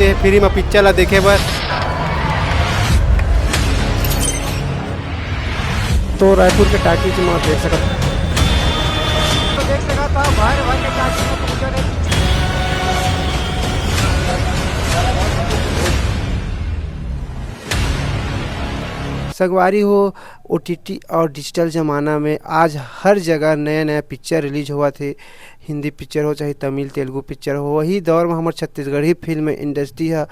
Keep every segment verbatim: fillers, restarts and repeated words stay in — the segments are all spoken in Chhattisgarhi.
ये फ्री में पिक्चर ला देखे बर। तो रायपुर के टाकीज में देख सकत तो देख सकत हव, भर भर के टाकीज में पिक्चर हे। संगवारी हो, ओटीटी और डिजिटल जमाना में आज हर जगह नया नया पिक्चर रिलीज होवत हे। हिंदी पिक्चर हो चाहे तमिल तेलुगु पिक्चर हो, वही दौर में हमर छत्तीसगढ़ी फिल्म इंडस्ट्री ह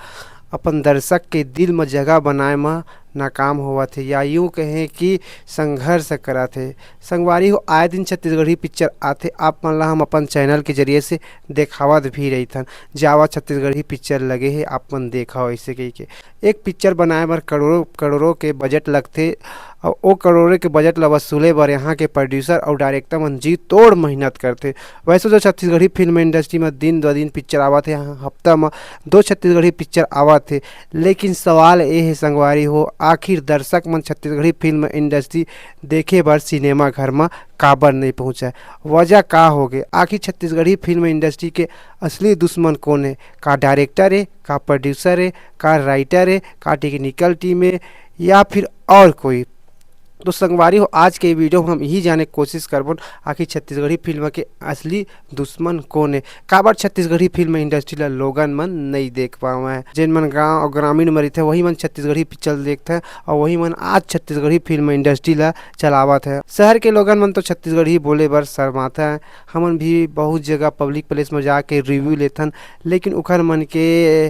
अपन दर्शक के दिल म जगह बनाए म नाकाम होवत हे, या यूं कहें कि संघर्ष करत हे। संगवारी हो, आए दिन छत्तीसगढ़ी पिक्चर आथे, आप मन ला हम अपन चैनल के जरिए से देखावत भी रहिथन। जावा छत्तीसगढ़ी पिक्चर लगे हे, आप मन देखव, ऐसे कहिके। एक पिक्चर बनाए बर करोड़ों करोड़ों के बजट लगथे, अउ ओ करोड़ों के बजट ला वसूले बर यहाँ के प्रोड्यूसर अउ डायरेक्टर मन जी तोड़ मेहनत करथे। वैसे तो छत्तीसगढ़ी फिल्म इंडस्ट्री में दिन दो दिन पिक्चर आवत हे, हफ्ता में दो छत्तीसगढ़ी पिक्चर आवत हे, लेकिन सवाल ए हे संगवारी हो, आखिर दर्शक मन छत्तीसगढ़ी फिल्म इंडस्ट्री देखे बर सिनेमा घर में काबर नहीं पहुँचय? वजह का होगे? आखिर छत्तीसगढ़ी फिल्म इंडस्ट्री के असली दुश्मन कौन हे? का डायरेक्टर हे, का प्रोड्यूसर हे, का राइटर हे, का टेक्निकल टीम हे, या फिर और कोई? तो संगवारी हो, आज के वीडियो में हम यही जाने के कोशिश करबन, आखिर छत्तीसगढ़ी फिल्म के असली दुश्मन कौन हे, काबर छत्तीसगढ़ी फिल्म इंडस्ट्री ला लोगन मन नहीं देख पावय। जेन मन गांव और ग्रामीण में रहिथे, वही मन छत्तीसगढ़ी पिक्चर देखथे और वही मन आज छत्तीसगढ़ी फिल्म इंडस्ट्री ला चलावत हे। शहर के लोगन मन तो छत्तीसगढ़ी बोले बर शर्माथे। हमन भी बहुत जगह पब्लिक प्लेस में जाके रिव्यू लेथन, लेकिन उखर मन के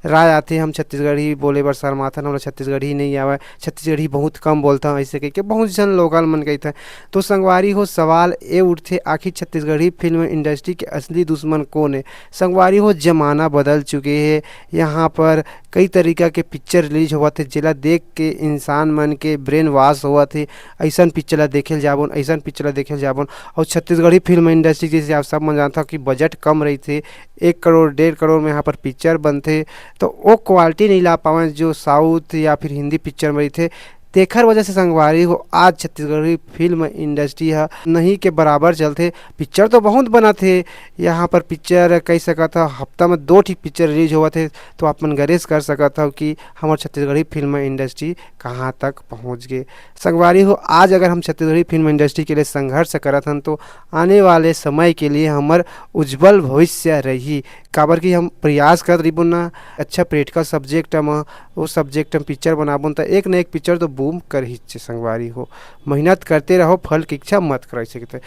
राय आथे, "हम छत्तीसगढ़ी बोले बर शर्माथन, हमला छत्तीसगढ़ी नहीं आवय, छत्तीसगढ़ी बहुत कम बोलथन," ऐसे कहिके बहुत झन लोगन मन कहिथे। तो संगवारी हो, सवाल ए उठथे, आखिर छत्तीसगढ़ी फिल्म इंडस्ट्री के असली दुश्मन कौन हे? संगवारी हो, जमाना बदल चुके हे। यहाँ पर कई तरीका के पिक्चर रिलीज होवत हे, जेला देख के इंसान मन के ब्रेन वॉश होवत हे। ऐसन पिक्चर ला देखे ल जाबोन, ऐसन पिक्चर ला देखे ल जाबोन। और छत्तीसगढ़ी फिल्म इंडस्ट्री, जैसे आप सब मन जानथव कि बजट कम रहिथे, एक करोड़ डेढ़ करोड़ में यहाँ पर पिक्चर बनथे, तो वो क्वालिटी नहीं ला पावन जो साउथ या फिर हिंदी पिक्चर में रहिथे। तेखर वजह से संगवारी हो, आज छत्तीसगढ़ी फिल्म इंडस्ट्री ह नहीं के बराबर चलथे। पिक्चर तो बहुत बनत हे, यहाँ पर पिक्चर कह सकत ह, हफ्ता में दो ठी पिक्चर रिलीज होवत हे, तो आप मन गैस कर सकत हव कि हमर छत्तीसगढ़ी फिल्म इंडस्ट्री कहाँ तक पहुँच गे। संगवारी हो, आज अगर हम छत्तीसगढ़ी फिल्म इंडस्ट्री के लिए संघर्ष करत हन, तो आने वाले समय के लिए हमर उज्जवल भविष्य रही, काबर कि हम प्रयास करत रहिबो ना, अच्छा प्रैक्टिकल सब्जेक्ट म, वो सब्जेक्ट म पिक्चर बनाबो न, त एक न एक पिक्चर तो बूम करही चे संगवारी हो। मेहनत करते रहो, फल की इच्छा मत करो, ऐसे कहते।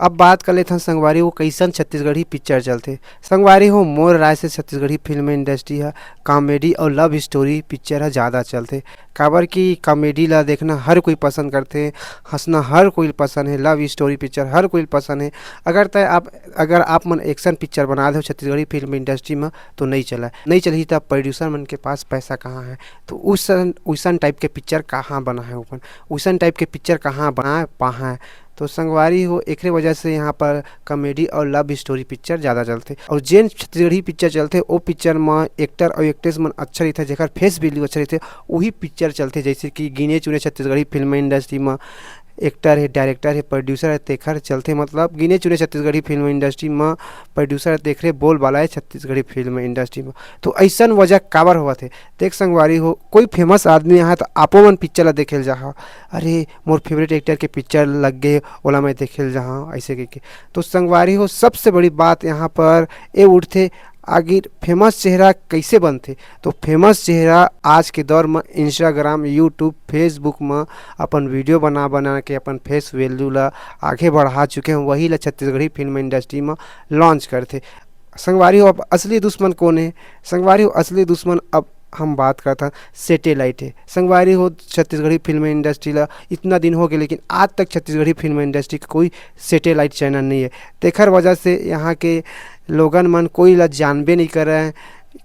अब बात कर लेथन संगवारी हो, कैसन छत्तीसगढ़ी पिक्चर चलथे। संगवारी हो, मोर राय से छत्तीसगढ़ी फिल्म इंडस्ट्री ह कॉमेडी और लव स्टोरी पिक्चर ह ज़्यादा चलथे, काबर कि कॉमेडी ला देखना हर कोई पसंद करथे, हंसना हर कोई पसंद हे, लव स्टोरी पिक्चर हर कोई पसंद हे। अगर तय आप, अगर आप मन एक्शन पिक्चर बना दे छत्तीसगढ़ी फिल्म इंडस्ट्री में, तो नहीं चला, नहीं चलही, तब प्रोड्यूसर मन के पास पैसा कहाँ है? तो उस उसन टाइप के पिक्चर कहाँ बना है ओपन, उसन टाइप के पिक्चर कहाँ बना पा है? तो संगवारी हो, एकरे वजह से यहाँ पर कॉमेडी और लव स्टोरी पिक्चर ज़्यादा चलथे। और जेन छत्तीसगढ़ी पिक्चर चलथे, ओ पिक्चर म एक्टर और एक्ट्रेस मन अच्छा रहिथे, जेकर फेस वैल्यू अच्छा रहिथे, वही पिक्चर चलथे। जैसे कि गिने चुने छत्तीसगढ़ी फिल्म इंडस्ट्री म एक्टर हे, डायरेक्टर हे, प्रोड्यूसर हे, तेखर चलथे, मतलब गिने चुने छत्तीसगढ़ी फिल्म इंडस्ट्री म प्रोड्यूसर हे, तेखरे बोलबाला हे छत्तीसगढ़ी फिल्म इंडस्ट्री म। तो ऐसन वजह काबर होवत हे? देख संगवारी हो, कोई फेमस आदमी आहे तो आपो मन पिक्चर ला देखे ल जाहा, "अरे मोर फेवरेट एक्टर के पिक्चर लग गे, ओला मैं देखे ल जाहा," ऐसे कहिके। तो संगवारी हो, सबसे बड़ी बात यहाँ पर ए उठथे, आखिर फेमस चेहरा कैसे बनथे? तो फेमस चेहरा आज के दौर म Instagram, YouTube, Facebook म अपन वीडियो बना बना के अपन फेस वैल्यू ला आगे बढ़ा चुके हैं, वही ला छत्तीसगढ़ी फिल्म इंडस्ट्री म लॉन्च करथे। संगवारी हो, अब असली दुश्मन कौन है? संगवारी हो, असली दुश्मन अब हम बात करत हन सैटेलाइट है। संगवारी हो, छत्तीसगढ़ी फिल्म इंडस्ट्री ला इतना दिन हो गए, लेकिन आज तक छत्तीसगढ़ी फिल्म इंडस्ट्री का कोई सैटेलाइट चैनल नहीं है। तेखर वजह से यहाँ के लोगन मन कोई ला जानबे नहीं करे,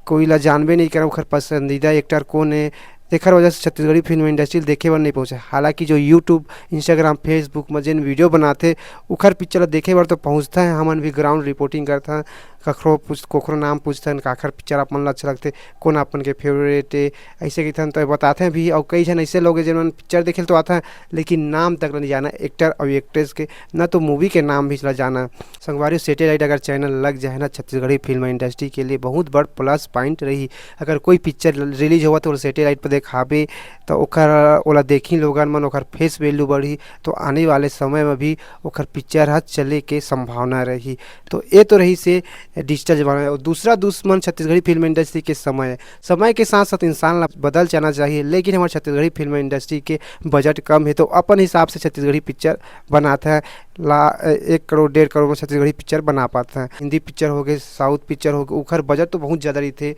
कोई ला जानबे नहीं करे, ओखर पसंदीदा एक्टर कौन है। तेखर वजह से छत्तीसगढ़ी फिल्म इंडस्ट्री देखे बर नहीं पहुँचे। हालांकि जो YouTube, Instagram, Facebook में जेन वीडियो बनाथे, उखर पिक्चर ला देखे बर तो पहुँचता है, हमन भी ग्राउंड रिपोर्टिंग करता है, कखरो पूछ, कोखरो नाम पूछथन, काखर पिक्चर आप मन ला अच्छा लगथे, कोन आप मन के फेवरेट ए, अइसे कहिथन तो बताथे भी। अउ कई झन अइसे लोग हे, जेन मन पिक्चर देखे ल तो आथे, लेकिन नाम तक ल नहीं जाना, एक्टर अउ एक्ट्रेस के, ना तो मूवी के नाम भी ला जाना। संगवारी हो, सैटेलाइट अगर चैनल लग जाए ना, छत्तीसगढ़ी फिल्म इंडस्ट्री के लिए बहुत बड़ प्लस पॉइंट रही। अगर कोई पिक्चर रिलीज होवत, ओला सैटेलाइट पर देखाबे, तो ओकर, ओला देखी लोगन मन, ओकर फेस वैल्यू बढ़ी, तो आने वाले समय में भी ओकर पिक्चर ह चले के संभावना रही। तो ये तो रहिस हे डिजिटल जमाना में। और दूसरा दुश्मन छत्तीसगढ़ी फिल्म इंडस्ट्री के समय। समय के साथ साथ इंसान ला बदल जाना चाहिए, लेकिन हमारे छत्तीसगढ़ी फिल्म इंडस्ट्री के बजट कम है, तो अपन हिसाब से छत्तीसगढ़ी पिक्चर बनाते हैं। ला, एक करोड़, डेढ़ करोड़ में छत्तीसगढ़ी पिक्चर बना पाते हैं। हिंदी पिक्चर हो गए, साउथ पिक्चर हो गए, ओखर बजट तो बहुत ज़्यादा रहिथे।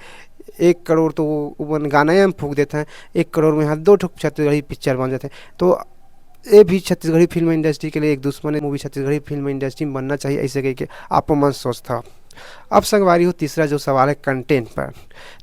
एक करोड़ तो वो, वो मन गाना ही हम फूंक देते हैं, एक करोड़ में यहाँ दो ठो छत्तीसगढ़ी पिक्चर बन जाते हैं। तो ये भी छत्तीसगढ़ी फिल्म इंडस्ट्री के लिए एक दुश्मन है। मूवी छत्तीसगढ़ी फिल्म इंडस्ट्री में बनना चाहिए, ऐसे कह के आप मन सोचता। अब संगवारी हो, तीसरा जो सवाल है कंटेंट पर,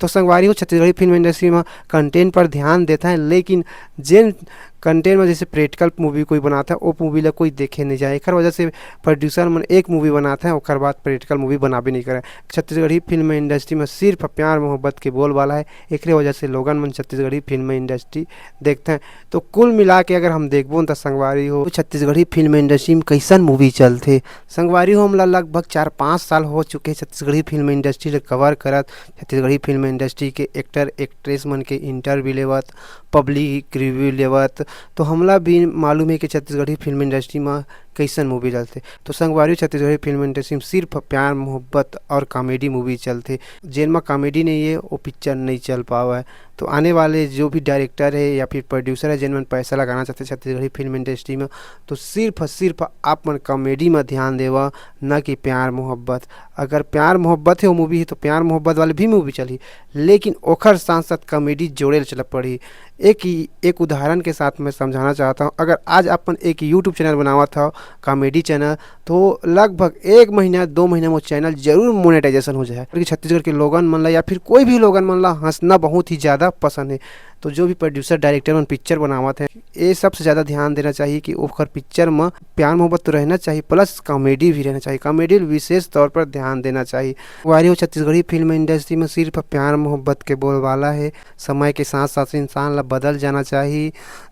तो संगवारी हो, छत्तीसगढ़ी फिल्म इंडस्ट्री में कंटेंट पर ध्यान देता है, लेकिन जेन कंटेंट में जैसे प्रैक्टिकल मूवी कोई बनाता है, वो मूवी ला कोई देखे नहीं जाए। एकर वजह से प्रोड्यूसर मन एक मूवी बनाते हैं, ओकर बाद प्रैक्टिकल मूवी बनाबे नहीं करे। छत्तीसगढ़ी फिल्म इंडस्ट्री में सिर्फ प्यार मोहब्बत के बोलबाला है, एकरे वजह से लोगन मन छत्तीसगढ़ी फिल्म इंडस्ट्री देखते हैं। तो कुल मिला के अगर हम देखबो न, त संगवारी हो, छत्तीसगढ़ी फिल्म इंडस्ट्री में कैसन मूवी चलथे। संगवारी हो, हमला लगभग चार पाँच साल हो चुके हैं छत्तीसगढ़ी फिल्म इंडस्ट्री ले कवर करत, छत्तीसगढ़ी फिल्म इंडस्ट्री के एक्टर एक्ट्रेस मन के इंटरव्यू लेवत, पब्लिक रिव्यू लेवत। तो हमला भी मालूम है कि छत्तीसगढ़ी फिल्म इंडस्ट्री में कैसन मूवी चलथे। तो संगवारी हो, छत्तीसगढ़ी फिल्म इंडस्ट्री में सिर्फ प्यार मोहब्बत और कॉमेडी मूवी चलथे। जेन में कॉमेडी नहीं है, वो पिक्चर नहीं चल पावे। तो आने वाले जो भी डायरेक्टर है या फिर प्रोड्यूसर है, जेन मन पैसा लगाना चाहते छत्तीसगढ़ी फिल्म इंडस्ट्री में, तो सिर्फ सिर्फ आप मन कॉमेडी में ध्यान देवा, न कि प्यार मोहब्बत। अगर प्यार मोहब्बत है वो मूवी है, तो प्यार मोहब्बत वाले भी मूवी चलही, लेकिन ओखर साथ साथ कॉमेडी जोड़े ल चल पड़ही। एक ही, एक उदाहरण के साथ मैं समझाना चाहता हूँ। अगर आज अपन एक YouTube चैनल बनावत हो, कॉमेडी चैनल, तो लगभग एक महीना, दो महीना में वो चैनल जरूर मोनेटाइजेशन हो जाए, क्योंकि छत्तीसगढ़ के लोगन मन ला या फिर कोई भी लोगन मन ला हंसना बहुत ही ज़्यादा पसंद है। तो जो भी प्रोड्यूसर डायरेक्टर मन पिक्चर बनावत हैं, ये सबसे ज़्यादा ध्यान देना चाहिए कि ओकर पिक्चर में प्यार मोहब्बत तो रहना चाहिए, प्लस कॉमेडी भी रहना चाहिए। कॉमेडी विशेष तौर पर ध्यान देना चाहिए। संगवारी हो, छत्तीसगढ़ी फिल्म इंडस्ट्री में सिर्फ प्यार मोहब्बत के बोलबाला है। समय के साथ साथ इंसान ला बदल जाना चाहिए,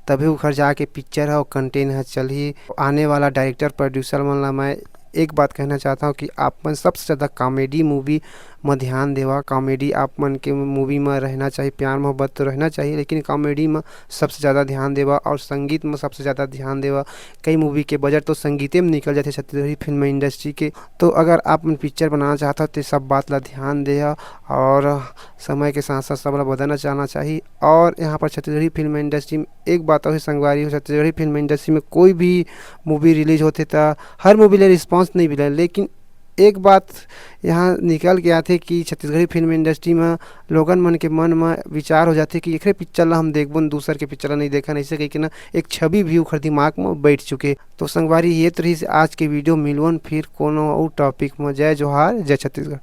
तभी उखर जाके पिक्चर ह, कंटेंट ह चलही। आने वाला डायरेक्टर प्रोड्यूसर मन ला मैं एक बात कहना चाहता हूँ कि आप मन सबसे ज़्यादा कॉमेडी मूवी में ध्यान देवा। कॉमेडी आप मन के मूवी में रहना चाहिए, प्यार मोहब्बत तो रहना चाहिए, लेकिन कॉमेडी में सबसे ज़्यादा ध्यान देवा और संगीत में सबसे ज़्यादा ध्यान देवा। कई मूवी के बजट तो संगीते में निकल जाते छत्तीसगढ़ी फिल्म इंडस्ट्री के। तो अगर आप मन पिक्चर बनाना चाहता हो, तो ये सब बात ला ध्यान देहा और समय के साथ साथ सब ला बदलना चाहना चाहिए। और यहाँ पर छत्तीसगढ़ी फिल्म इंडस्ट्री में एक बात और है संगवारी हो, छत्तीसगढ़ी फिल्म इंडस्ट्री में कोई भी मूवी रिलीज होथे त हर मूवी ले रिस्पॉन्स नहीं मिले, लेकिन एक बात यहाँ निकल के आथे कि छत्तीसगढ़ी फिल्म इंडस्ट्री में लोगन मन के मन में विचार हो जाथे कि एकरे पिक्चर ला हम देखबो न, दूसर के पिक्चर ला नहीं देखन, ऐसे कहिके ना एक छवि भी उखर दिमाग में बैठ चुके। तो संगवारी, ये तो रहिस आज के वीडियो। मिलवन फिर कोनो अउ टॉपिक में। जय जोहार, जय छत्तीसगढ़।